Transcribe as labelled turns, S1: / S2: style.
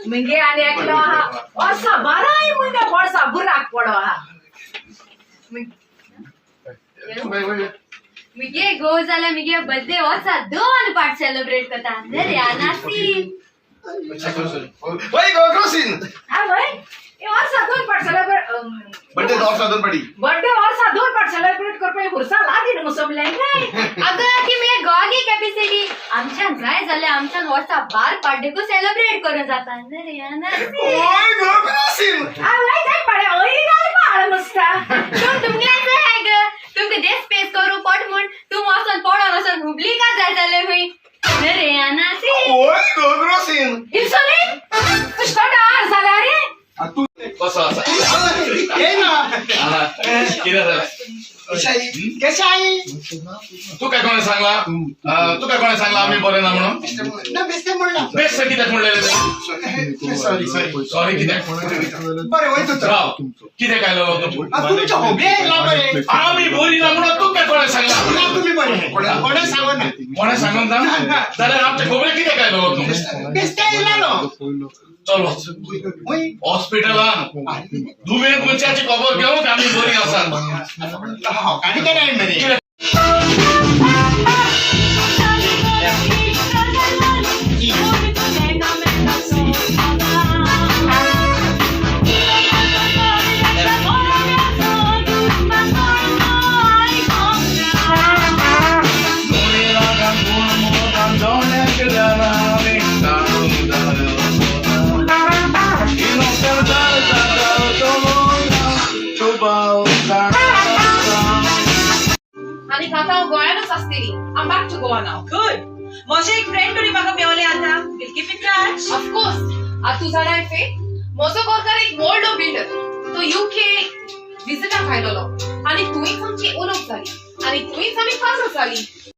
S1: मुगे आनी एकलो आहा, वर्सा बाराय म्हयने वर्सा बुराक पडो आहा.
S2: मिगे गो जाल्यार मिगे बर्थडे वर्सा दोन पाट सेलिब्रेट करता रे नासी.
S3: वय गो क्रोसिन.
S1: आवय, हे वर्सा दोन पाट सेलिब्रेट.
S3: बड्डे वर्सा दोन पाटी.
S1: बर्थडे वर्सा दोन पाट सेलिब्रेट करपा पुरसा लागीं न्हू समजलें काय?
S2: अगं, ती मुगे गोगी कॅपेसिटी. आमच्यान जाय जाल्यार आमच्यान वर्सा बार पाट देखून सेलिब्रेट करूं जाता रे नासी.
S3: वय गो क्रोसिन.
S1: आवय, काय पाड्या हय घाल पाळ मस्ता.
S2: तुम तुमगे हाय ग, तुमकां देस स्पेस करू पट म्हूण तूं वचोन पडोन वचोन हुबली का जाय जालें खंय रे नासी.
S3: वय गो क्रोसिन.
S1: इन्सुलिन तुझ आर जाल्या रे.
S3: तू
S4: कसो आसा?
S5: ये ना.
S4: हा, कितें जालें?
S5: कशें आई?
S4: तू काय कोणें सांगला? तू काय कोणें सांगला आमी बरें ना म्हणून?
S5: ना, बेस्ते म्हणला.
S4: बेस्ट कित्याक म्हणलेलें तुवें?
S5: Sorry sorry.
S4: सॉरी कित्याक?
S5: बरें, वय तूं.
S4: राव, कितें काय जालो तूं?
S5: तुमच्या होबे येयला बरें.
S4: आमी बरी ना म्हणून तूं काय कोणें सांगला?
S5: ना, तुमी बरें, कोणें सांगो ना.
S4: कोणें सांगून ना जाल्यार आमच्या खबरे कितें काय जालो तूं?
S5: बेस्ते येयला न्हू.
S4: चल वच.
S5: वय.
S4: हॉस्पिटलान दुबेंत मनशाची खबर घेवंक आमी बरी आसात.
S5: आनी काय मरे?
S6: आनी आतां हांव गोंयानूच आसतली. I'm back to Goa now.
S7: Good. म्हजे एक फ्रेंड तरी म्हाका मेवले आतां. Will keep in touch.
S6: Of course. आतां तूं जाणाय फे, म्हजो गोरकार एक व्हडलो बिल्डर. तो युके विजिटाक आयलोलो आनी थंयच आमची उलोवप जाली आनी थंयच आमी काजर जाली.